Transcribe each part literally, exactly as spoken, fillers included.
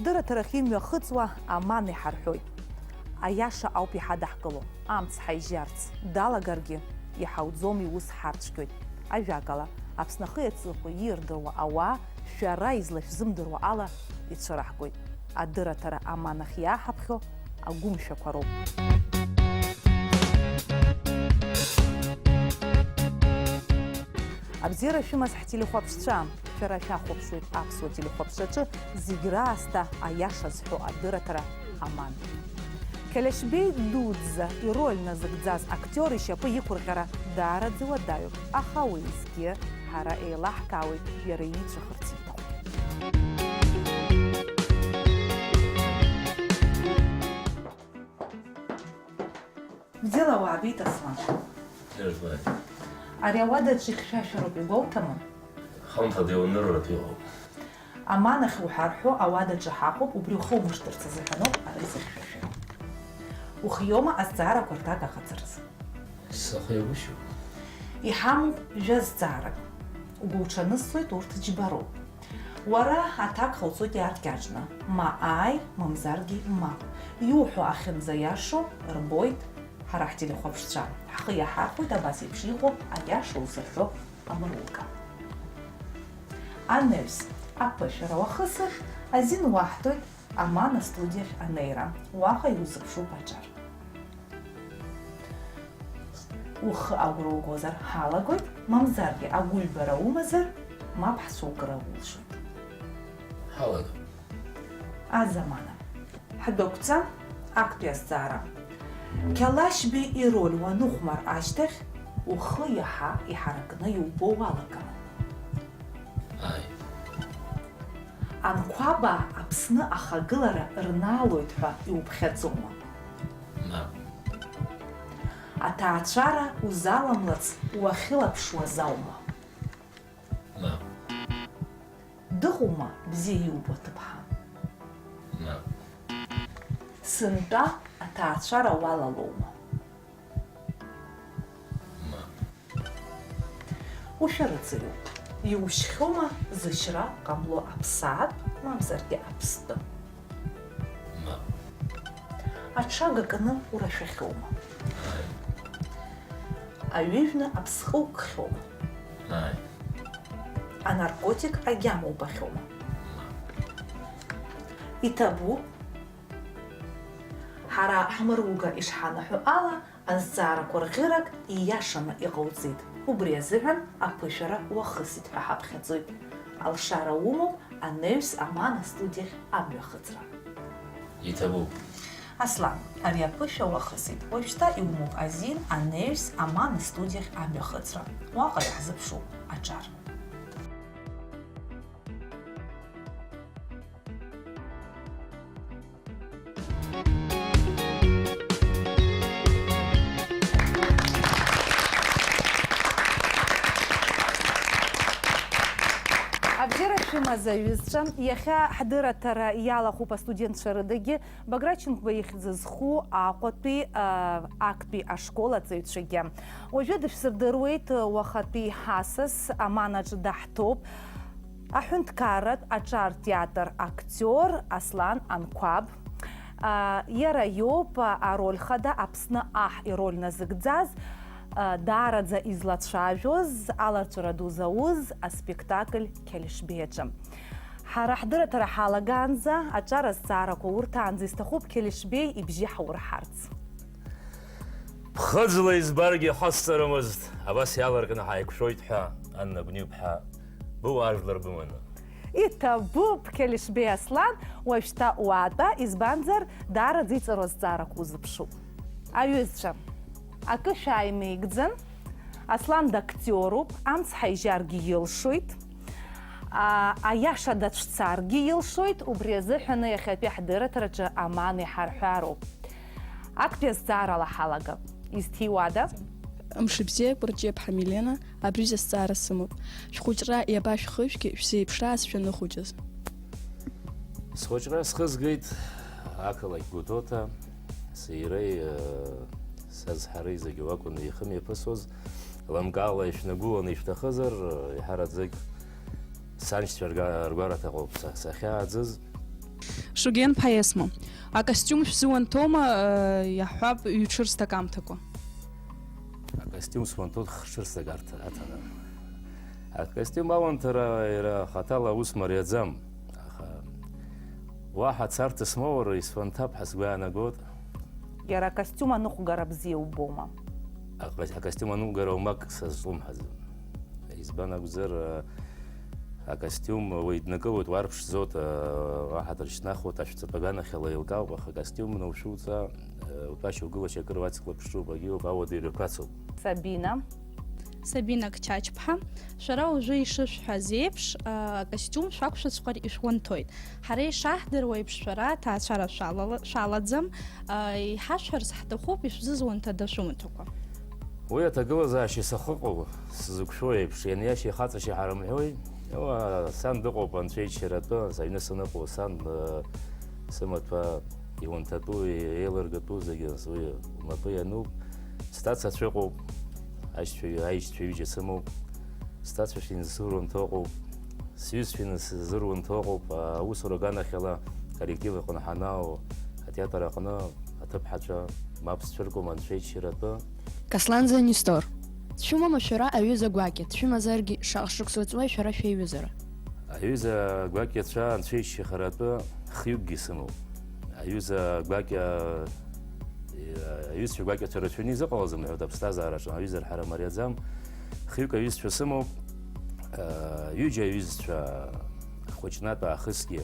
Адырраҭарахь имҩахыҵуа аман иҳарҳәоит. Аиаша ауп иҳадаҳкыло, амц ҳаижьарц далагаргьы, иҳауӡом, иус ҳарцәгьоит. Ажәакала, Аԥсны ахи аҵыхәеи иирдыруа ауаа, шәара излашәзымдыруа ала, ицәыраҳгоит. Адырраҭара аманахь иааҳаԥхьо агәымшәақәа роуп. Абзиара шәымаз ҳтелехәаԥшцәа! Шәара шәахәаԥшуеит аԥсуа телехәаԥшраҿы зегь раасҭа аиаша зҳәо адырраҭара аман. Қьалышьбеи дуӡӡа ироль назыгӡаз актиор ишьапы иқәырҟьара даараӡа иуадаҩуп, аха уеизгьы ҳара еилаҳкаауеит иара ииҵәахырц ииҭаху. Бзиала уаабеит, Аслан. Ирбааит. Ари ауадаҿы ихьшәашәароуп, игәоуҭама? Хымԥада, иунырратә иҟоуп. Аман ахь уҳәа рҳәо ауадаҿы ҳаҟоуп, убри ухоумыршҭырц азыҳәаноуп ара изыхьшәашәароу. Ухиоума азҵаарақәа рҭак аҟаҵараз? Сахьиагәышьоуп. Иҳамоуп жәа-зҵаарак. Угәуҽанысҵоит, урҭ џьбароуп. Уара аҭак ҟауҵоит иааркьаҿны, ма ааи, мамзаргьы мап. Иуҳәо ахьынӡаиашоу рбоит, ҳара ҳтелехәаԥшцәа. Ҳхы иаҳархәоит абас еиԥш иҟоу аиаша узырҳәо амыруга. Анаҩс, аԥышәара уахысыр, азин уаҳҭоит Аман астудиахь анеира, уаҟа иузыԥшуп аҿар. Ухы агәра угозар ҳалагоит, мамзаргьы агәыҩбара умазар, мап ҳцәукра улшоит. Ҳалагап. Азамана. Ҳдәықәҵа, актәи азҵаара. Қьалашьбеи ироль уаныхәмар ашьҭахь, ухы иаҳа иҳаракны иубо уалагама? Ааи. Анқәабаа Аԥсны ахагылара рнаалоит ҳәа иуԥхьаӡома? Мап. Аҭаацәара узаламлац уахьылаԥшуаз аума? Мап. Дыҟоума бзиа иубо аҭыԥҳа? Мап. Сынтәа аҭаацәара уалалоума? Мап. Ушәарыцаҩуп. Иушьхьоума зышьра ҟамло аԥсаатә, мамзаргьы аԥстәы? Мап. Аҽага кны урашәахьоума? Ааи. Аҩыжәны аԥсҟы укхьоума? Ааи. Анаркотик агьама убахьоума? Мап. Иҭабуп. Ҳара ҳмыруга ишҳанаҳәо ала, азҵаарақәа рӷьырак ииашаны иҟауҵеит. Убри азыҳәан аԥышәара уахысит ҳәа ҳаԥхьаӡоит. Алшара умоуп анаҩс Аман астудиахь амҩахыҵра. Иҭабуп. Аслан, ари аԥышәа уахысит. Уажәшьҭа иумоуп азин анаҩс Аман астудиахь амҩахыҵра. Уаҟа иаҳзыԥшуп аҿар. Абзиара шәымаз, аҩызцәа, иахьа ҳдырраҭара иалахәуп астудентцәа рыдагьы, Баграт Чынқәба ихьӡ зху Аҟәатәи, а, актәи ашкол аҵаҩцәагьы. Уажәы дышәсырдыруеит уахатәи ҳасас, аманаҿ даҳҭоуп. Аҳәынҭқарратә аҿар театр актиор Аслан Анқәаб. А, иара иоуп, а, ароль хада Аԥсны аҳ ироль назыгӡаз, а, даараӡа излацәажәоз, аларҵәара ду зауз аспектакль Қьалышьбеи аҿы. Ҳара ҳдырраҭара ҳалагаанӡа, аҿар азҵаарақәа урҭаанӡа исҭахуп Қьалышьбеи ибжьы ҳаурҳарц. Ԥхыӡла избаргьы ҳасҵарымызт, абас иаалырҟьаны ҳаиқәшәоит ҳәа, Анна Гәниԥҳа, быуаажәлар быманы. Иҭабуп, Қьалышьбеи Аслан, уажәшьҭа уаатәа, избанзар, даараӡа иҵару азҵаарақәа узыԥшуп. Аҩызцәа, акы шәааимеигӡан, Аслан дактиоруп, амц ҳаижьаргьы илшоит, а, аиаша дацәцаргьы илшоит, убри азыҳәаны иахьатәи ҳдырраҭараҿы аман иҳарҳәароуп. Актәи азҵаарала ҳалагап. Изҭиуада? Мшыбзиа, Кәарҷиаԥҳа Милена, абрыжь азҵаара сымоуп. Шәхәыҷра иабашәхыжәгеи, шәзеиԥшраз шәаныхәыҷыз? Схәыҷра схызгеит ақалақь Гәдоуҭа, сиреи, э, сазҳареи зегьы уакәын ихымҩаԥысуаз. Лымкаала ишәнагәыланы ишәҭахызар, э, еиҳараӡак саншьцәа рга-, ргәараҭа ыҟоуп са-, сахьааӡаз. Шугенԥҳа Есма, акостиум шәзуанҭома, э, иаҳҳәап, ҩҽырсҭак аамҭақәа? Акостиум сманҭоит хҽырсҭак арҭ-, аҭаны. Акостиум ауанҭара иара хаҭала аус мариаӡам, аха уаҳа царҭа смоур исфанҭап ҳәа сгәы иаанагоит. Иара акостиум аныҟәгара бзиа убома? Аҟ-, акостиум аныҟәгара умак сазҿлымҳаӡом. Избан акәзар, а, акостиум уаҩ днакылоит, уарԥшӡоит, а, уаҳа дыршьҭнахуеит, ашәҵатәы аганахьала еилкаауп, аха акостиум наушәуҵа, а, утәашьа угылашьа акыр уацклаԥшуп, агьиуп, ауадаҩрақәа ацуп. Сабина. Сабина Қчачԥҳа, шәара уажәы ишышәҳәаз еиԥш, а, акостиум шәақәшәаҵәҟьар ишәуанҭоит. Ҳара ишаҳдыруа еиԥш, шәара аҭаацәара шәалала-, шәалаӡам, а, иҳашәҳәарц ҳҭахуп, ишәзызуанҭада шәымаҭәақәа? Уи аҭагылазаашьа сахыҟоу, сзықәшәо еиԥш, ианиашьа ихаҵашьа ҳарымҳәои? Уа, сан дыҟоуп анцәа иџьшьаратәы, сыҩны саныҟоу, сан, э, сымаҭәа иунҭатәу, еилыргатәу зегьы уи лнапы иануп. Сҭаца цәыҟоуп, аишьцәа-, аишьцәа ҩыџьа сымоуп. Сҭацәашәа инсыруанҭа ыҟоуп, сҩызцәа инсыруанҭа ыҟоуп, аусура аганахьала аколлектив аҟны ҳанаау, атеатр аҟны аҭыԥҳацәа мап сцәыргом анцәа иџьшьаратәы. Касланӡа Нестор. Дшәымоума шәара аҩыза гәакьа, дшәымазаргьы шаҟа шықәса ҵуеи шәара шәеиҩызара? Аҩыза гәакьацәа анцәа иџьшьахаратәы хҩыкгьы сымоуп. Аҩыза гәакьа, аҩызцәа гәакьацәа рацәаны изыҟалаӡом, ҳәа аԥсҭазаараҿы аҩыза рҳәара мариаӡам. Хҩык аҩызцәа сымоуп, ҩыџьа аҩызцәа хәыҷнатә аахысгьы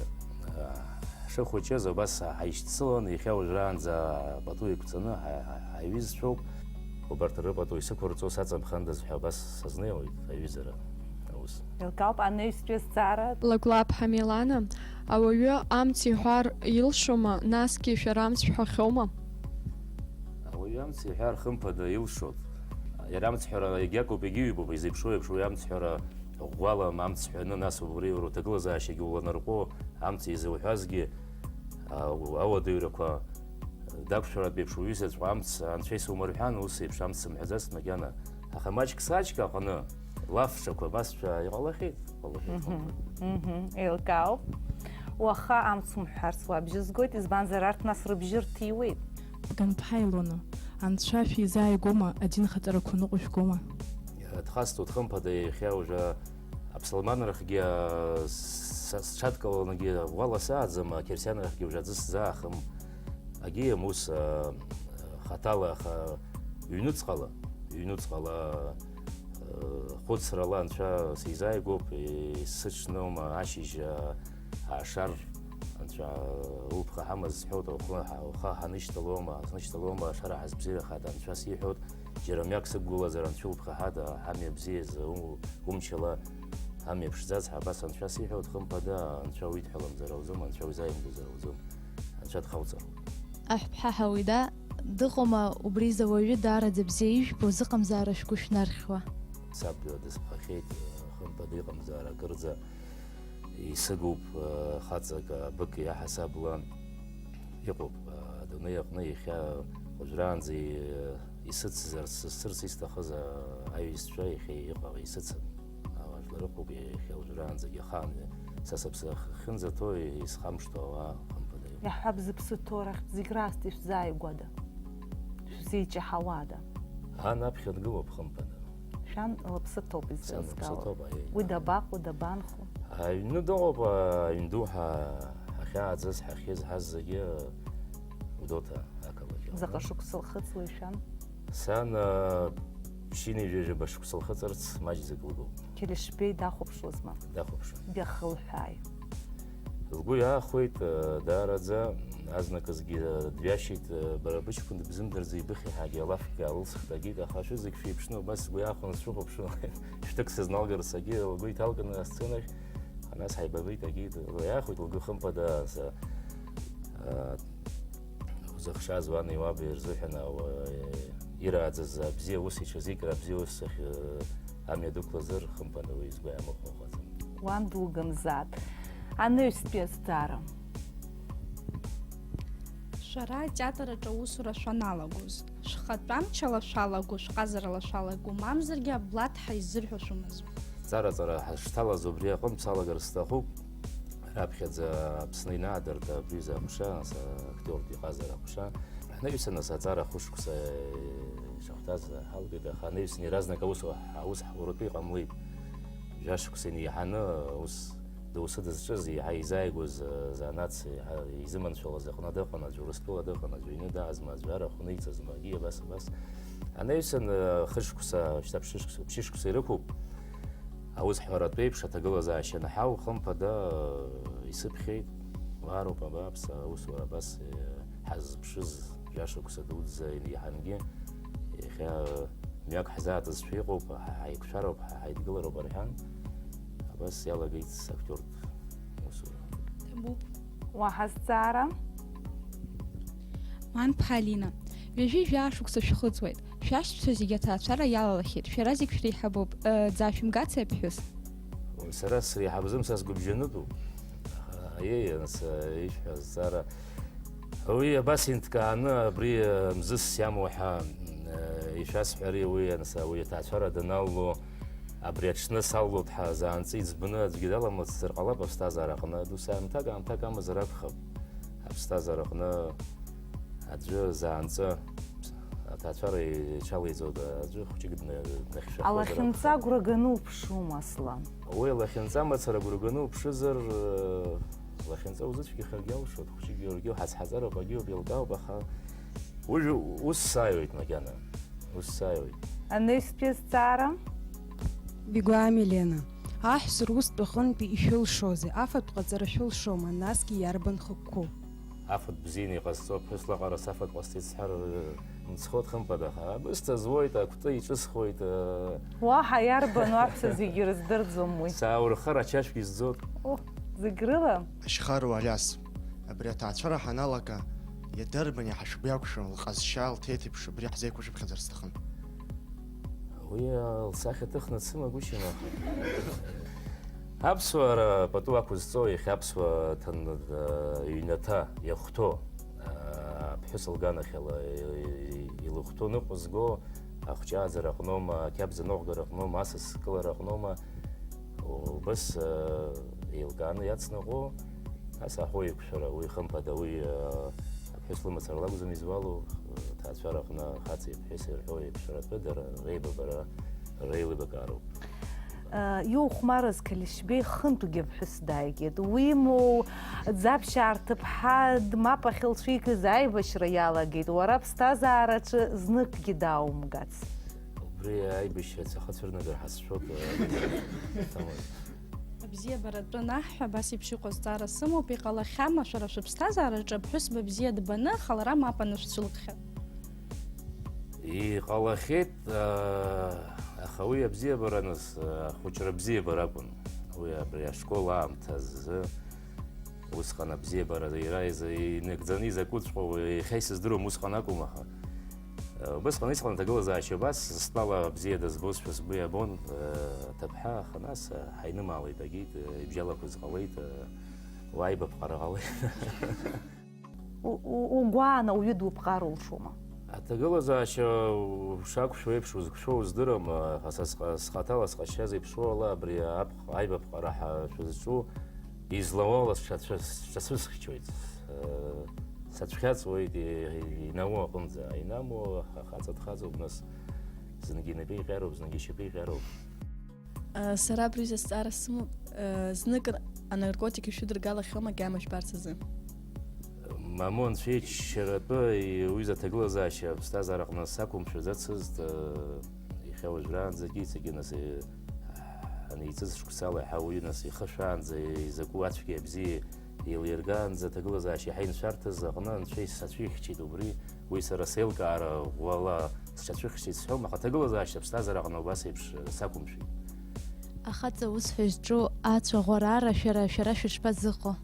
ҳшыхәыҷыз убас ҳаишьцылан, иахьа уажәраанӡа пату еиқәҵаны ҳа-, ҳа-, ҳаиҩызцәоуп. Убарҭ рыпату исықәырҵо саҵамхандаз ҳәа абас сазнеиуеит аҩызара аус. Еилкаауп анаҩстәи азҵаара. Лагәлаԥҳа Милана, ауаҩы амц иҳәар илшома, насгьы шәара амц шәҳәахьоума? Ауаҩы амц иҳәар хымԥада илшоит. Иара амцҳәара егьакоуп, егьыҩбоуп, изеиԥшу еиԥш уи амцҳәара ӷәӷәала амц ҳәаны, нас убри уара уҭагылазаашьагьы уланарҟәуа, амц изауҳәазгьы, а, ауадаҩрақәа дақәшәаратә еиԥш уҩызаҵәҟьа амц анцәа исумырҳәан, ус еиԥш амц сымҳәаӡацт макьана. Аха маҷк-саҷк аҟны лафшақәа абасшәа иҟалахьеит, иҟалахьеит. Мгм, мгм, еилкаауп. Уаха амц умҳәарц уабжьызгоит, избанзар арҭ нас рыбжьы рҭиуеит. Ганԥҳа Илона, анцәа шәизааигәоума, адинхаҵарақәа ныҟәышәгоума? Дхасҵоит хымԥада иахьа уажәы аԥсылманрахьгьы, а, с-, сҽадкылалагьы ӷәӷәала сааӡам, ақьырсианрахьгьы уажәы аӡы сзаахым. Агьием ус, а, хаҭала, аха ҩнуҵҟала, ҩнуҵҟала, а, хәыцрала анцәа сизааигәоуп, исыҽноума ашьыжь, а, аашар, анцәа улԥха ҳамаз сҳәоит, ухы ҳа-, ухы ҳанышьҭалома, ҳнышьҭалома, ашара ҳазбзиахада, анцәа сиҳәоит, џьара мҩак сықәгылазар, анцәа улԥха ҳада, ҳамҩа бзиазы, у-, умчала, амҩа ԥшӡац ҳәа абас анцәа сиҳәоит, хымԥада, анцәа уидҳәаламзар ауӡом, анцәа узаимгозар ауӡом, анцәа дхауҵароуп. Аҳәԥҳа Ҳауида дыҟоума, убри изы ауаҩы даараӡа бзиа ижәбо, зыҟамзаара шәгәы шәнархьуа? Саб дысԥхахьеит, хымԥада, иҟамзаара акырӡа исыгуп, хаҵак абык иаҳасабла иҟоуп адунеи аҟны иахьа уажәраанӡа исыцзарц, сызцырц исҭахыз аиҩызцәа иахьа иҟала исыцын. Ауаа жәлар ыҟоуп иахьа уажәраанӡагьы ахаан са сыԥсы ахьынӡаҭоу исхамышҭуа ауаа, хымԥада, иҟоуп. Иаҳҳәап, зыԥсы ҭоу рахьтә зегь раасҭа ишәзааигәада? Шәзеиҷаҳауада? Ан аԥхьа дгылоуп, хымԥада. Шәан лыԥсы ҭоуп, изеилыскаауа. Сан лыԥсы ҭоуп, аиеи. Уи дабаҟоу, дабанхо? Аҩны дыҟоуп, аҩнду ҳа-, ҳахьааӡаз, ҳахьызҳаз зегьы Гәдоуҭа ақалақь ауп. Заҟа шықәса лхыҵуеи шәан? Сан, а, ԥшьынҩажәи жәаба шықәса лхыҵырц маҷӡак лыгуп. Қьелешбеи дахәаԥшуазма? Дахәаԥшуан. Биахылҳәааи. Лгәы иаахәеит, а, даараӡа, азныкызгьы, а, дҩашьеит, а, бара быҷкәын дыбзымдырӡо ибыхьи ҳәагьы алафгьы аалылсхит, агит, аха шәызегь шәеиԥшны, убас сгәы иаахәаны сшәыхәаԥшуан, шәҭыԥ сызналгарц, агьи лгәы иҭалкны асценахь, нас ҳаибабеит, агит, лгәы иаахәеит, лгәы хымԥада, са, а, Узыхшаз уани уаби рзыҳәан ауаа ирааӡаз абзиа ус иҽазикра, абзиа ус ахь-, амҩа дықәлазар, хымԥада, уи згәы иамыхәо ыҟаӡам. Уан дугымзааит. Анаҩстәи азҵаара. Шәара атеатр аҿы аусура шәаналагоз, шәхатәамчала шәалаго, шәҟазарала шәалаго, мамзаргьы аблаҭ ҳәа иззырҳәо шәымазу? Ҵара-ҵара ҳашҭалаз убри аҟынтә салагар сҭахуп. Аԥхьаӡа Аԥсны инаадырт абри аҟәша, нас актиортә иҟазар аҟәша. Ҳнаҩсан, нас аҵара хышықәса ишахәҭаз ҳалгеит, аха ҳнаҩсан иаразнак аус, аус ҳауратәы иҟамлеит. Жәашықәса инеиҳаны аус доусы дызҿыз, еиҳа изааигәаз, занааҭс еиҳа изыманшәалаз аҟны дыҟан, аӡәы Урыстәыла дыҟан, аӡәы ҩны даазма, аӡәы арахә ниҵазма, егьи абас, абас. Ҳнаҩсан, хышықәса, шьҭа ԥшышықәса, ԥшьышықәса ирықәуп. Аус ҳәаратәеиԥш аҭагылазаашьа анҳау, хымԥада, исыԥхьеит, уаароуп абааԥс, аусура абас, ҳаззыԥшыз жәашықәса дуӡӡа иаҳангьы, иахьа мҩак ҳзаатызшәа иҟоуп, ҳа ҳаиқәшәароуп, ҳа ҳаидгылароуп рҳәан, абас иалагеит сактиортә усура. Ҭабуп. Уаҳа зҵаара? Манԥҳа Алина, ҩажәи жәаа шықәса шәхыҵуеит. Шәашьцәа зегьы аҭаацәара иалалахьеит, шәара зегь шәреиҳабуп, ыы, дзаашәымгаци аԥҳәыс? Сара среиҳабӡам, са сгәыбжьанытәуп. Аиеи, анс, ишәҳәаз зҵаара. Уи абас инҭкааны, абри, ыы, мзызс иамоу ҳәа, ыы, ишәасҳәари, уи, анс, уи аҭаацәара даналло, абри аҽны саллоит ҳәа заанҵы иӡбаны аӡәгьы даламлацзар ҟалап аԥсҭазаара аҟны. Досу аамҭак, аамҭак амазар акәхап. Аԥсҭазаара аҟны аӡәы заанҵы аҭаацәара иҽалеиҵоит, аӡәы хәҷык дна-, днахьшәахозар акәхап. Алахьынҵа агәра ганы уԥшума, Аслан? Уи алахьынҵа мацара агәра ганы уԥшызар, лахьынҵа узыцәгьахаргьы алшоит, хәҷык иургьы ҳацҳаҵароуп, агьоуп, еилкаауп, аха уи ус сааиуеит макьана, ус сааиуеит. Анаҩстәи азҵаара? Бигәаа Милена, аҳ зырус тәаҟынтәи ишәылшозеи, афатә ҟаҵара шәылшома, насгьы иарбан хықәкоу? Афатә бзианы иҟазҵо аԥҳәыс лаҟара сафатә ҟасҵеит сҳәар, мцхоит хымԥада, аха абысҭа зуеит, акәты иҿысхуеит, э. Уаҳа иарбану аҳәса зегьы ирыздырӡом уи. Сааурхар ачашәгьы зӡот. О, зегь рыла. Ашьхаруа Алиас, абри аҭаацәара ҳаналага, иадарбан иаҳа шәгәы иақәшәо лҟазшьа лҭеиҭыԥш абри ҳзеиқәышәыԥхьаӡар сҭахын. Уи лсахьа ҭыхны дсымагәышьам, аха. Аԥсуара пату ақәызҵо, иахьа аԥсуа ҭан-, ҩнаҭа иахәҭоу, аԥҳәыс лганахьала илыхәҭоу ныҟәызго, ахәҷааӡара аҟноума, ақьабз аныҟәгара аҟноума, асас кылара аҟноума, убас еилкааны иацныҟәо, ас аҳәо еиқәшәара, уи хымԥада, уи, аԥҳәыс лымацара лакәӡам изуалу, аҭаацәара аҟны ахаҵеи аԥҳәыси рҳәо еиқәшәаратәы дара реибабара реилибакаароуп. Иухәмарыз Қалишьбеи хынтәгьы аԥҳәыс дааигеит. Уимоу, Ӡаԥшьаа рҭыԥҳа мап ахьылцәикыз аибашьра иалагеит. Уара аԥсҭазаараҿы зныкгьы дааумгац. Убри аибашьра цахацәырнагар ҳазшәоуп, э, Ҭамаз. Абзиабаратәы анаҳҳәа, абас еиԥш иҟоу азҵаара сымоуп, иҟалахьама шәара шәыԥсҭазаараҿы аԥҳәызба бзиа дбаны, халара мап анышәцәылкхьа? Иҟалахьеит, аа, аха уи абзиабара нас, ахәыҷра абзиабара акәын. Уи абри ашкол аамҭазы усҟан абзиабара иара иза-, инагӡаны изакәыҵәҟьоу иахьа исыздыруам, усҟан акәым, аха, э, убысҟан исҟан аҭагылазаашьа убас, стәала бзиа дызбозшәа сгәы иабон, э, аҭыԥҳа, аха нас, э, ҳаинымаалеит, агеит, э, ибжьалақәаз ҟалеит, э, уааибаԥҟара ҟалеит. У-, у-, угәаан ауаҩы дуԥҟар улшома? Аҭагылазаашьа ушақәшәо еиԥш узықәшәо уздырам, аха са сҟа-, схаҭала сҟазшьа зеиԥшроу ала абри апҟ-, аибаԥҟара ҳа-, шәызҿу излауала сҽацәы-, сҽацәысхьчоит. Э, сацәхьаҵуеит, и-, инаму аҟынӡа. Инаму ахаҵа дхаҵоуп, нас зынгьы инапы иҟьароуп, зынгьы ишьапы иҟьароуп. Сара абри азҵаара сымоуп, знык анаркотик ишәыдыргалахьоума агьама жәбарц азы? Мамоу, анцәа иџьшьаратәы, уҩыза аҭагылазаашьа аԥсҭазаараҟны сақәымшәаӡацызт, иахьа уажәраанӡагьы иҵегьы нас, анеиҵыз шықәсала иаҳа уаҩы нас ихы шәаанӡа изакәу ацәгьеи абзиеи еилиргаанӡа аҭагылазаашьа иаҳа инцәарҭаз аҟны анцәа исацәихьчеит убри, уи сара сеилкаара ӷәӷәала сҽацәыхьчеит сҳәом, аха аҭагылазаашьа аԥсҭазаара аҟны убас еиԥш сақәымшәеит. Ахаҵа усҳәа изҿу ацәаӷәарара шәара, шәара шәышԥазыҟоу?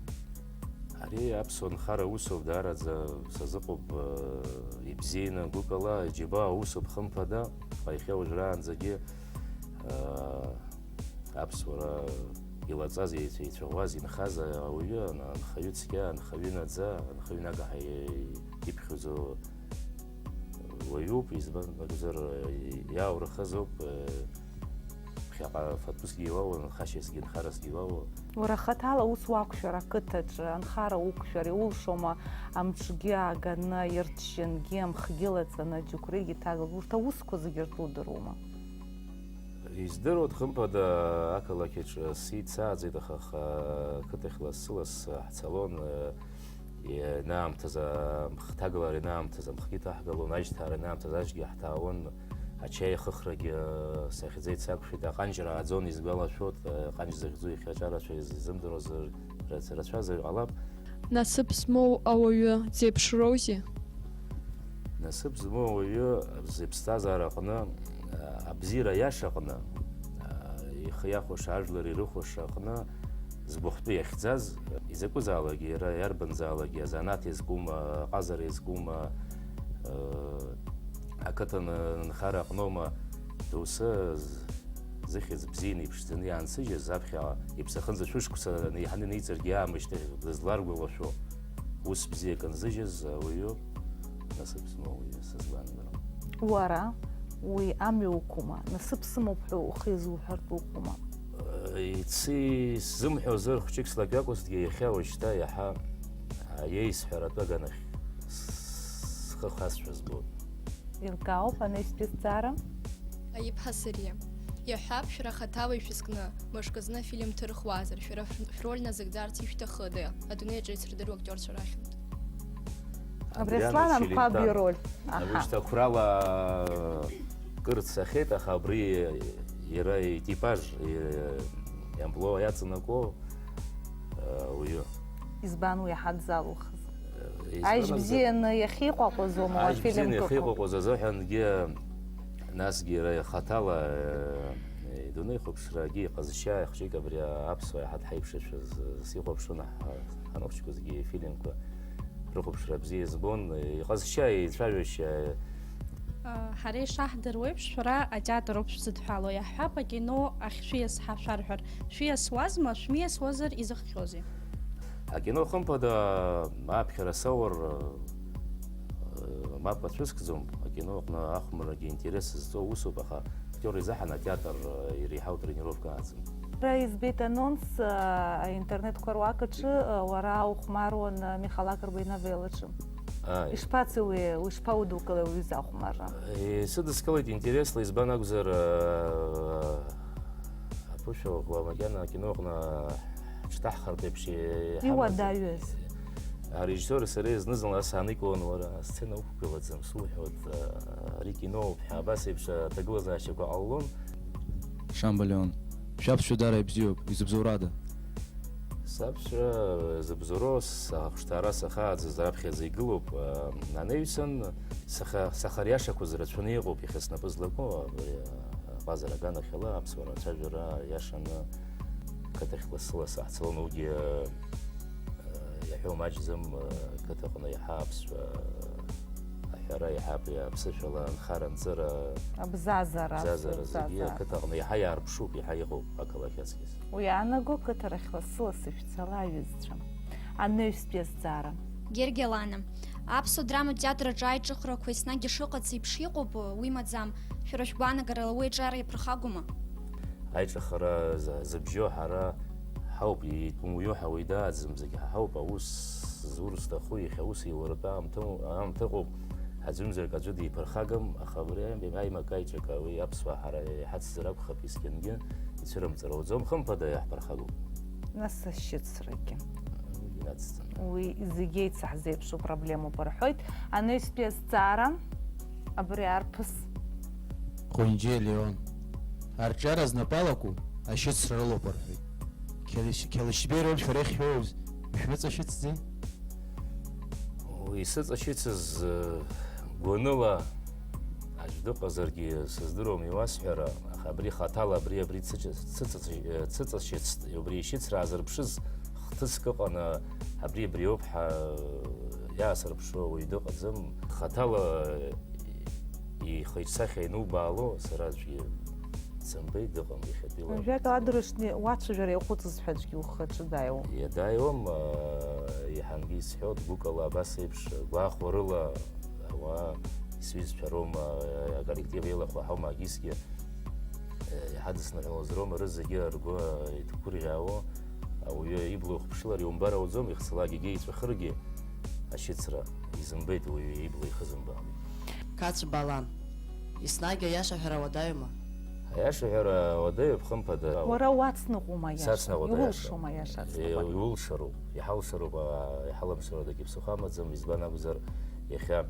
Ари аԥсуа нхара усоуп, даараӡа сазыҟоуп, э, ибзианы, гәыкала, џьабаа усуп, хымԥада, аха иахьа уажәраанӡагьы, э, аԥсуара илаҵаз, еицәа-, еицәаӷәаз, инхаз ауаҩы, ан-, анхаҩы цқьа, анхаҩы наӡа, анхаҩы нагаҳа и-, иԥхьаӡо уаҩуп, избан акәзар, иааурхаз ауп, э, Аҟара фатәысгьы иуоуа, нхашьасгьы, нхарасгьы иуоуа. Уара хаҭала ус уақәшәар ақыҭаҿы, анхара уқәшәар, иулшома амҿгьы ааганы, ирччангьы, амхгьы лаҵаны, аџьықәреигьы ҭагылт, урҭ аусқәа зегьы ртәы удыруама? Издыруеит, хымԥада, ақалақь аҿы сицааӡеит, аха, аха ақыҭахь лассы-лассы ҳцалон, ианаамҭаз, амхҭагылара ианаамҭаз амхгьы ҭаҳгалон, ажьҭаара ианаамҭаз ажьгьы ҳҭаауан, ачаи ахыхрагьы сахьӡеит, сақәшәеит, аҟанҷра ааӡон, исгәалашәоит, аҟанҷ захьӡу иахьа аҿарацәа изымдыруазар, рацәазар ҟалап. Насыԥ змоу ауаҩы дзеиԥшроузеи? Насыԥ змоу ауаҩы зыԥсҭазаара аҟны, абзиара аиаша аҟны, ихы иахәаша, ажәлар ирыхәаша аҟны згәахәтәы иахьӡаз, изакәызаалакгьы, иара иарбанзаалакгьы, азанааҭ иазкума, аҟазара иазкума, ақыҭан нхара аҟноума, доусы зыхьӡ бзианы иԥшӡаны иаансыжьыз, аԥхьаҟа иԥсахынӡа шәышықәса неиҳаны инеиҵаргьы аамышьҭахь дызларгәалашәо, ус бзиак анзыжьыз ауаҩы насыԥ змоу ауаҩы сызгәаанагара. Уара уи амҩа уқәума, насыԥ сымоуп ҳәа ухы иазуҳәартә уҟоума? Ици сзымҳәозар, хәҷык слакҩакәызҭгьы, иахьа уажәшьҭа иаҳа аиеисҳәаратәы аганахь схы хасшәа збоит. Еилкаауп анаҩстәи азҵаара. Аиԥҳа Сариа. Иаҳҳәап, шәара хаҭала ишәызкны, мышкы зны афильм ҭырхуазар, шәара шәроль назыгӡарц ишәҭахыда, адунеи аҿы ицырдыруа актиорцәа рахьынтә? Абри Аслан Анқәаб ироль. Аҳа. Уажәшьҭа қәрала кыр дцахьеит, аха абри иара итипаж, и-, иамплуа иаҵанакуа, э, уаҩы. Избан уи иаҳа дзалухыз? Э, избан Ажь акәзар, бзианы иахьиҟәаҟәоз уама уа Ажь бзианы афильм кыҟоуп? иахьиҟәаҟәоз азыҳәангьы, насгьы иара ихаҭала, э, идунеихәаԥшрагьы иҟазшьа, хәҷык абри аԥсуа иаҳа дҳаиԥшашәа з-, сихәаԥшуан, ҳа-, ҳанхәыҷқәазгьы афильмқәа рыхәаԥшра бзиа збон, иҟазшьа, еицәажәашьа. Ҳара ишаҳдыруеиԥш, шәара атеатр ауп шәзыдҳәало, иаҳҳәап, акино ахь шәиас ҳашәарҳәар, шәиасуазма, шәмиасуазар изыхҟьозеи? Акино, хымԥада, аԥхьара соур, э, мап ацәыскӡом, акино аҟны ахәмаррагьы интерес зҵоу усуп, аха актиор изаҳан атеатр, э, иреиҳау тренировка аӡам. Ара избеит анонс, э, аинтернетқәа руак аҿы, э, уара ухәмаруан, э, Михал Акрба иновеллаҿы. Ааи. Ишԥацеи уи, уи ишԥаудукылеи уҩыза ахәмарра? Исыдыскылеит интересла, избан акәзар, э, аԥышәа ӷәӷәа макьана акино аҟны ҳҽҭаҳхыртә еиԥш иҳамаӡам. Иуадаҩыз. Арежиссиори сареи зны-зынла сааникылон, уара, асцена уқәгылаӡам, суҳәоит, э, ари киноуп ҳәа, абас еиԥш аҭагылазаашьақәа ҟалон. Шамба Леон, шәаԥсшәа дара ибзиоуп, изыбзоурада? Саԥсшәа зыбзоуроу сахәышҭаара сахьааӡаз раԥхьаӡа игылоуп. Анаҩсан саха-, сахариашақәаз рацәаны иҟоуп иахьа снапы злаку, абри аҟазара аганахьала аԥсуара ацәажәара иашаны қыҭахь лассы-лассы ҳцалон, уигьы, иаҳәо маҷӡам, қыҭаҟны иаҳа аԥсшәа аҳәара, иаҳа абри аԥсышәала анхара-анҵыра, Абзазара, абзазара зегьы абзазара. Ақыҭаҟны иаҳа иаарԥшуп, иаҳа иҟоуп ақалақь аҵкьыс. Уи иаанаго қыҭарахь лассы-лассы шәцала, аҩызцәа. Анаҩстәи азҵаара. Гергиа Лана. Аԥсуа драматә театр аҿы аиҿыхрақәа еснагь ишыҟац еиԥш иҟоуп, уи маӡам. Шәара шәгәаанагарала уи аҿар иаԥырхагоума? Аиҿыхара за-, зыбжьоу ҳара ҳауп, итәымуаҩу ҳауеидааӡам, зегь ҳауп, аус зур зҭаху, иахьа аус еилуртәа аамҭа, аамҭа ыҟоуп. Аӡәымзарак аӡәы диԥырхагам, аха абри аимак-аиҿак уи аԥсуаа ҳара иҳацзар акәхап, есқьынгьы ицәырымҵыр ауӡом, хымԥада иаҳԥырхагоуп. Нас ашьыцрагьы. Уигьы нацҵаны. Уи зегь еицаҳзеиԥшу проблемоуп рҳәоит. Анаҩстәи азҵаара, абри арԥыс. Ҟәынџьиа Леон. Арҿиара знапы алаку ашьыцра рылоуп рҳәоит. Қьалышь-, Қьалышьбеи роль шәара иахьшәоуз шәмыҵашәыцӡеи? Исыҵашьыцыз, э, гәаныла аӡә дыҟазаргьы сыздыруам иуасҳәара, аха абри хаҭала, абри, абри цыҵа-, цыҵа-, э, цыҵашьыцт, убри ишьыцра аазырԥшыз хҭыск ыҟаны, абри, абриоуп ҳәа иаасырԥшуа уаҩ дыҟаӡам. Хаҭала, э, ихы-иҿсахьа ианубаало, сара аӡәгьы дсымбеит, дыҟам иахьатәиала. Уажәак адырҩаҽны уацәажәара иаҟәыҵыз ҳәа аӡәгьы ухы аҿы дааиуам? Иа-, дааиуам, еиҳангьы исҳәоит, гәыкала абас еиԥш, гәахәарыла ауаа, сҩызцәа роума, аколлектив еилахәа ҳаума, агьысгьы, Иҳадысныҳәалаз роума рызегьы ргәы иҭгәырӷьаауа, ауаҩы ибла ухыԥшылар иумбар ауӡом, ихцалак егьа иҵәахыргьы ашьыцра изымбеит, уаҩы ибла ихызымбаауеит. Қац Балан, еснагь аиаша ҳәара уадаҩума? Аиаша ҳәара уадаҩуп, хымԥада. Уара уацныҟәома аиаша? Сацныҟәоит аиаша. Иулшома аиаша ацныҟәара? Иулшароуп, иҳалшароуп, аа, иҳалымшароу дагьы ԥсыхәа амаӡам, избан акәзар, иахьа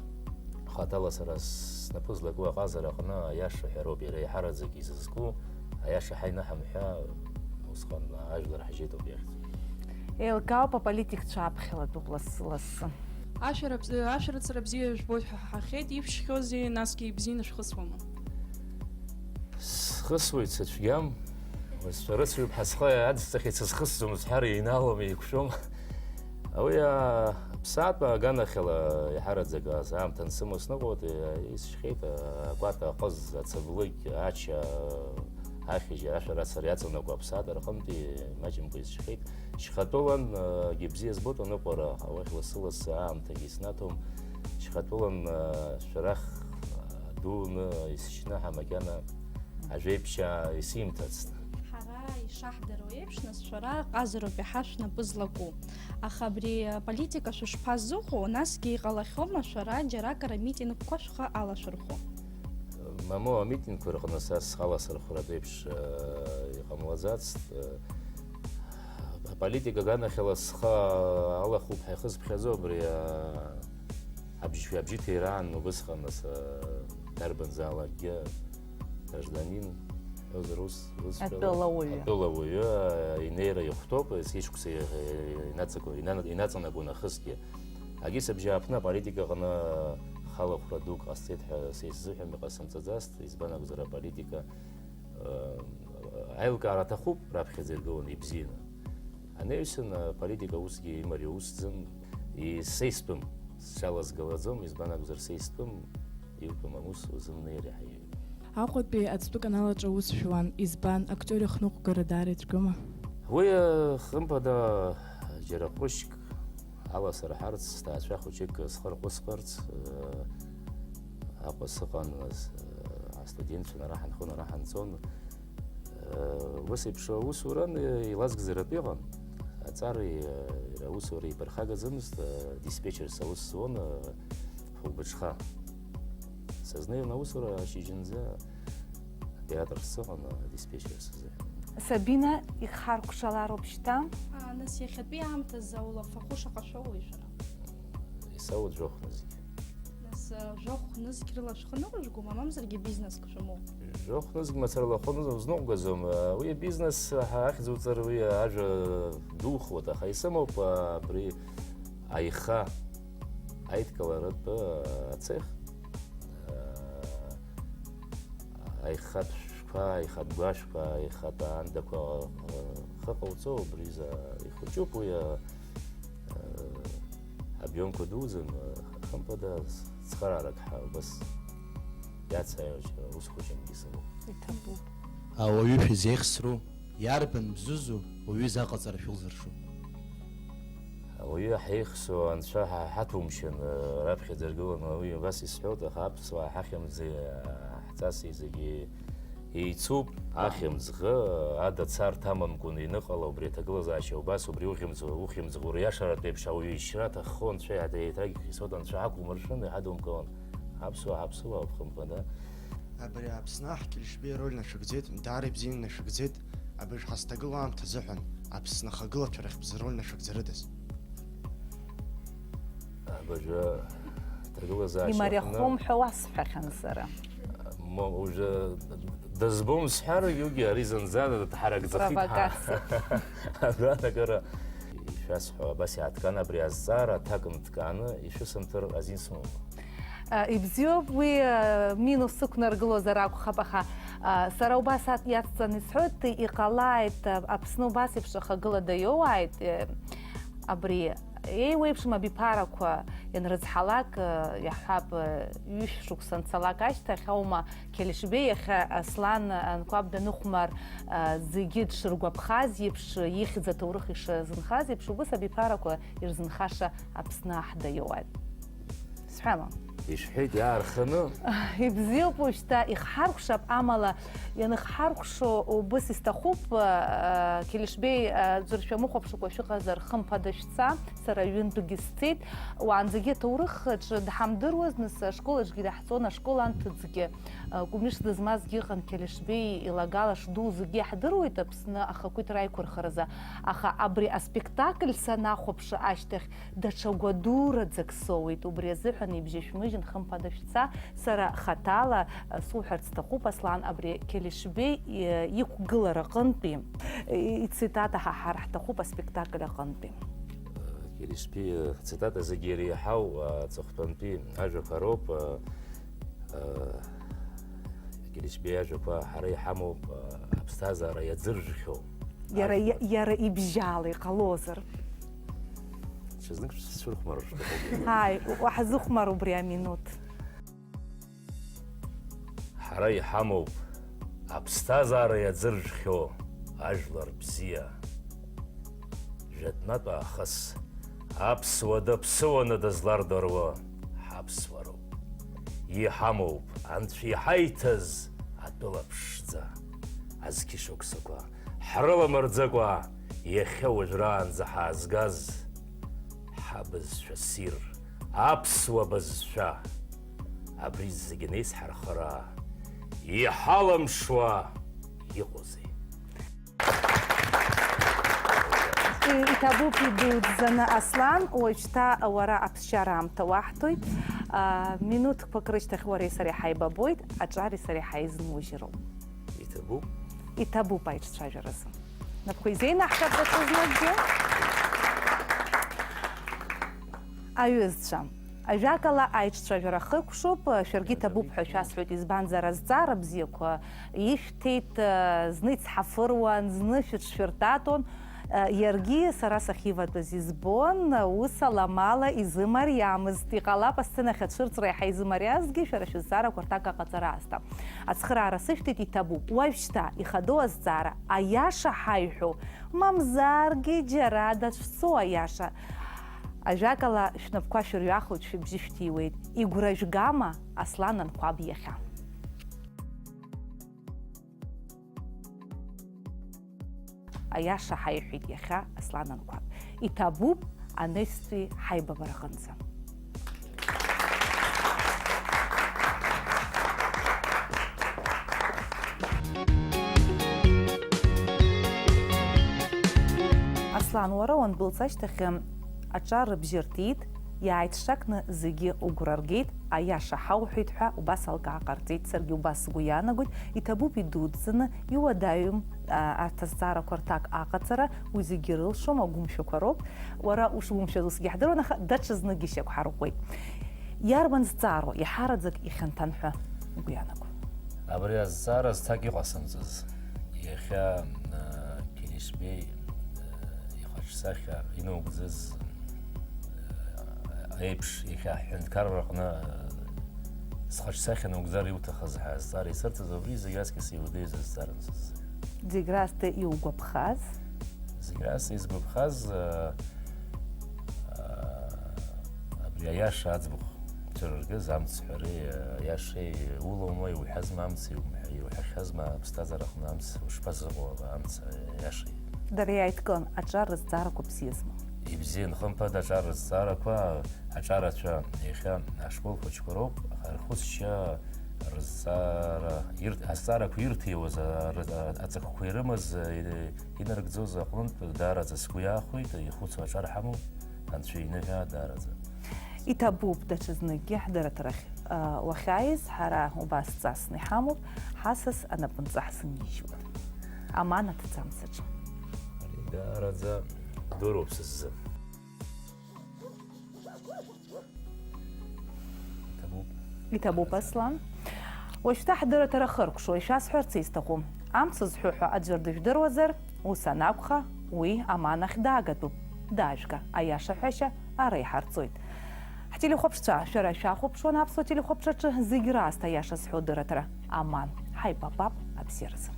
хаҭала сара снапы злаку аҟазара аҟны аиаша ҳәароуп иара еиҳараӡак изызку, аиаша ҳаинаҳамҳәа, усҟан ажәлар ҳжьеит ауп иахьӡу. Еилкаауп, аполитикцәа аԥхьалатәуп лассы-лассы. Ашәарабз-, ашәарыцара бзиа жәбоит ҳәа ҳаҳахьеит, ишәшьхьоузеи, насгьы ибзианы шәхысуама? Схысуеит, сыцәгьам. Сшәарыцаҩуп ҳәа схы аӡҵахьеит, сызхысӡом сҳәар еинаалом, еиқәшәом. Уи, аа, ԥсаатәқәа аганахьала иҳараӡак аамҭа ансымоу сныҟәоит, исшьхьеит, акәата, аҟыз, ацаблыкь, ача, ахьыжь, ашәарыцара иаҵанакуа аԥсаатә рҟынтәи маҷымкәа исшьхьеит. Шьхатәылан, егьи бзиа збоит аныҟәара, уахь лассы-лассы аамҭагьы иснаҭом. Шьхатәылан, шәарах дуны исшьны ҳәа макьана ажәеиԥшьаа исимҭацт. Ҳара ишаҳдыруа еиԥш, нас шәара ҟазароуп иаҳа шәнапы злаку. Аха абри аполитика шәышԥазыҟоу, насгьы иҟалахьоума шәара џьаракыр амитингқәа шәхы алашәырхәо? Мамоу, амитингқәа рҟны са схы аласырхәратә еиԥш, э, иҟамлаӡацт. Э, аполитика аганахьала схы алахуп ҳәа ихысԥхьаӡо абри, э, абжь-, абжьы ҭираан убысҟан, нас, э, дарбанзаалакгьы гражданин ҳәозар ус, ус Атәылауаҩы. Атәылауаҩы, э, инеира ихәҭоуп, есышықәса, э, инаҵаго-, ина-, инаҵанакуа нахысгьы. Агьыс абжьааԥны аполитика аҟны халахәра дук ҟасҵеит ҳәа са исзыҳәам, иҟасымҵаӡацт, избан акәзар аполитика, э, аилкаара аҭахуп, раԥхьаӡа иргыланы ибзианы. Анаҩсан аполитика усгьы имариоу усӡам, и-, са истәым, сҽалазгалаӡом, избан акәзар са истәым, иутәым аус узымнеир иаҳа иҩуп. Аҟәатәи ацәтәы канал аҿы аус шәуан, избан, актиор ихныҟәгара даара ицәгьоума? Уи, э, хымԥада, џьара ҟәышьк аласырҳарц, сҭаацәа хәыҷык схы рҟәысҟарц, э, Аҟәа сыҟан, нас, э, астудентцәа нара ҳанхон, ара ҳанцон. Э, ус еиԥш аусуран, э, еилазгӡаратә иҟан. Аҵареи, э, аусуреи еиԥырхагаӡамызт, э, диспетчерс аус зуан, э, хәылбыҽха. Сызнеин аусура ашьыжьынӡа атеатр сыҟан, адиспетчер сызы. Сабина, ихҳаркәшалароуп шьҭа. А, нас иахьатәи аамҭазы аулафахәы шаҟа шәоуеи шәара? Исоуеит жәохә нызқь. Нас, а, жәохә нызқь рыла шәхы ныҟәыжәгома, мамзаргьы бизнеск шәымоу? Жәохә нызқь мацара лахәы ныз-, узныҟәгаӡом. Уи абизнес ҳа-, ахьӡуҵар уи ажәа духуеит, аха исымоуп, а, абри аиха аидкыларатә, а, ацех. Аихатә шәқәа, аихатә гәашәқәа, аихатә аандақәа, э, хыҟауҵо, убри изы ихәыҷуп уи, э, э, обиомқәа дуӡӡам, э, хымԥада, цхыраарак ҳәа убас иацааиуеит, ус хәыҷынгьы сымоуп. Иҭабуп. Ауаҩы шәызеихсру, иарбан мзызу уаҩы изы аҟаҵара шәылзыршу? Ауаҩы ҳаихсуа анцәа ҳа-, ҳаҭәумшьан, раԥхьаӡа иргыланы уи абас исҳәоит, аха аԥсуаа ҳахьымӡеи ҳҵаси зегьы еицуп. Ахьымӡӷы ада царҭа амамкәан ианыҟала, убри аҭагылазаашьа убас, убри ухьымӡӷ, ухьымӡӷ уриашаратә еиԥш ауаҩы ишьра аҭаххо анцәа иаҳа-, еиҭагьых исоуп, анцәа ҳақәумыршәын, иҳадумкылан. Аԥсуаа ҳаԥсуаа ауп, хымԥада. Абри Аԥсны аҳ Кьылшьбеи ароль нашәыгӡеит, даара ибзианы нашәыгӡеит, абыржә ҳазҭагылоу аамҭа азыҳәан, Аԥсны ахагылацәа рахьтә бзы роль нашәыгӡарыдаз? Абыржәы ҭагылазаашьа аҟны имариахом ҳәа уасҳәахьан сара. Мо-, уже дызбом сҳәаргьы, уигьы ари зынӡа дҳаракӡахеит ҳәа. Провокациа. Агәаанагара ишәасҳәо, абас иааҭган абри азҵаара аҭак нҭганы ишәысымҭар азин сымоума? А, ибзиоуп, уи, а, минус сықәнаргылозар акәхап, аха, а, сара убас ат-, иацҵаны исҳәоит, иҟалааит, а, Аԥсны убас еиԥш ахагылада иоуааит, э, абри еиуеиԥшым абиԥарақәа ианрыцҳалак, э, иаҳҳәап, э, ҩышә шықәса анцалак ашьҭахь аума Қьелешбеи иахьа Аслан Анқәаб даныхәмар, а, зегьы дшыргәаԥхаз еиԥш, ихьӡ аҭоурых ишазынхаз еиԥш, убыс абиԥарақәа ирзынхаша Аԥсны аҳ даиоуааит. Сҳәама? Ишәҳәеит иаарханы. Ибзиоуп, уажәшьҭа ихҳаркәшап, амала ианыхҳаркәшо убыс исҭахуп, э, Келешбеи, э, ӡәыр шәамыхәаԥшыкәа шәыҟазар, хымԥада шәца, сара ҩынтәгьы сцеит. Уаанӡагьы аҭоурых аҿы дҳамдыруаз, нас ашкол аҿгьы даҳҵон, ашкол анҭыҵгьы. Э, Кәымш дызмазгьы ыҟан Келешбеи, илагала шду зегьы иаҳдыруеит Аԥсны ахақәиҭра аиқәырхаразы. Аха абри аспектакль санахәаԥшы ашьҭахь, даҽа гәадураӡак соуеит, убри азыҳәан ибжьышәмыжьын, хымԥада шәца, сара хаҭала, э, суҳәарц сҭахуп, Аслан, абри Келешбеи, э, иқәгылара аҟынтәи, э, ицитата ҳаҳар ҳҭахуп аспектакль аҟынтәи. Келешбеи, э, цитата зегьы иреиҳау, э, аҵыхәтәантәи ажәақәа роуп, э, э, Келешбеи иажәақәа ҳара иҳамоуп, э, аԥсҭазаара иаӡыржәхьоу. Иара, ажәлар. Иа-, иара ибжьала иҟалозар? Ҽазнык шәсырхәмарыр шәҭахуп. Ааи, уаҳзыхәмар убри аминуҭ. Ҳара иҳамоуп аԥсҭазаара иаӡыржәхьоу ажәлар бзиа. Жәытәнатә аахыс аԥсуа даԥсыуаны дызлардыруа ҳаԥсуароуп. Иҳамоуп Анцәа иҳаиҭаз атәыла ԥшӡа. Азқьышықәсақәа ҳрыламырӡыкәа иахьа уажәраанӡа ҳаазгаз ҳабызшәа ссир, аԥсуа бызшәа. Абри зегьы неизҳархара иҳалымшуа иҟоузеи? И-, иҭабуп идуӡӡаны, Аслан, уажәшьҭа уара аԥсшьара аамҭа уаҳҭоит. А, минуҭқәак рышьҭахь уареи сареи ҳаибабоит, аҿари сареи ҳаизынужьроуп. Иҭабуп? Иҭабуп аиҿцәажәаразы. Напқәа изеинаҳҟьап даҽазныкгьы. Аҩызцәа. Ажәакала, аиҿцәажәара хыркәшоуп, шәаргьы иҭабуп ҳәа шәасҳәоит, избанзар, азҵаара бзиақәа ишәҭеит, зны ицҳафыруан, зны шәыҽшәыртатон, иаргьы сара сахьиватәаз избон, ус аламала изымариамызт. Иҟалап, асценахь ацәырҵра иаҳа изымариазгьы, шәара шәызҵаарақәа рҭак аҟаҵара аасҭа. Ацхыраара сышәҭеит, иҭабуп. Уажәшьҭа ихадоу азҵаара, аиаша ҳаиҳәо, мамзаргьы џьара дацәцо аиаша. Ажәакала, шәнапқәа шәырҩахоит, шәыбжьы шәҭиуеит. Игәра жәгама Аслан Анқәаб иахьа? Аиаша ҳаиҳәеит иахьа, Аслан Анқәаб. Иҭабуп анестәи ҳаибабараҟынӡа. Аслан, уара уандәылҵ ашьҭахь аҿар рыбжьы рҭиит, иааиҿшакны зегьы угәра ргеит, аиаша ҳауҳәеит ҳәа убас алкаа ҟарҵеит, саргьы убас сгәы иаанагоит, иҭабуп идуӡӡаны, иуадаҩым, а, арҭ азҵаарақәа рҭак аҟаҵара, уи зегьы рылшом, агәымшәақәа роуп. Уара ушгәымшәаз усгьы ҳдыруан, аха даҽазныкгьы шьақәҳарӷәӷәеит. Иарбан зҵаароу иҳараӡак ихьанҭан ҳәа угәы иаанагоу? Абри азҵаара зҭак иҟасымҵаз. Иахьа, э, Келешбеи, э, ихаҿсахьа инаугӡаз, э, еиԥш, иахьа ҳҳәынҭқарраҟны, э, зхаҿсахьа наугӡар иуҭахыз ҳәа азҵаара исырҭаз, убри зегь раҵкьыс иудеиз азҵааран сыззыҳәа. Зегь раасҭа иугәаԥхаз? Зегь раасҭа изгәаԥхаз, э, э, абри аиаша аӡбахә цәырыргаз амц ҳәареи, э, аиашеи улоума, иуҳәазма амц, иумҳәа-, иуҳәахьазма аԥсҭазаараҟны амц, ушԥазыҟоу ала амц, э, аиашеи? Дара иааидкылан, аҿар рызҵаарақәа бзиазма? Ибзиан, хымԥада, аҿар рызҵаарақәа, аҿарацәа иахьа ашкол хәыҷқәа роуп, аха рхәыцшьа рызҵаара ирҭ-, азҵаарақәа ирҭиуаз, а, ры-, а, аҵакқәа ирымаз, а, и-, инарыгӡоз аҟнытә даараӡа сгәы иаахәеит, ихәыцуа аҿар ҳамоуп, Анцәа иныҳәа даараӡа. Иҭабуп даҽазныкгьы ҳдырраҭарахь, а, уахьааиз, ҳара убас ҵасны иҳамоуп, ҳасас анапынҵа ҳзынижьуеит. Аманаҭӡам саҿу. Ари даараӡа дуроуп сыззы. Иҭабуп. Иҭабуп, Аслан. Уажәшьҭа ҳдырраҭара хыркәшоит, ишәасҳәарц исҭаху. Амц зҳәо ҳәа аӡәыр дыжәдыруазар, ус анакәха, уи аман ахь даагатәуп. Даажәга, аиаша ҳәашьа ара иҳарҵоит. Ҳтелехәаԥшцәа, шәара шәахәаԥшуан аԥсуа телехәаԥшраҿы зегь раасҭа аиаша зҳәо дырраҭара. Аман, ҳаибабап абзиаразы.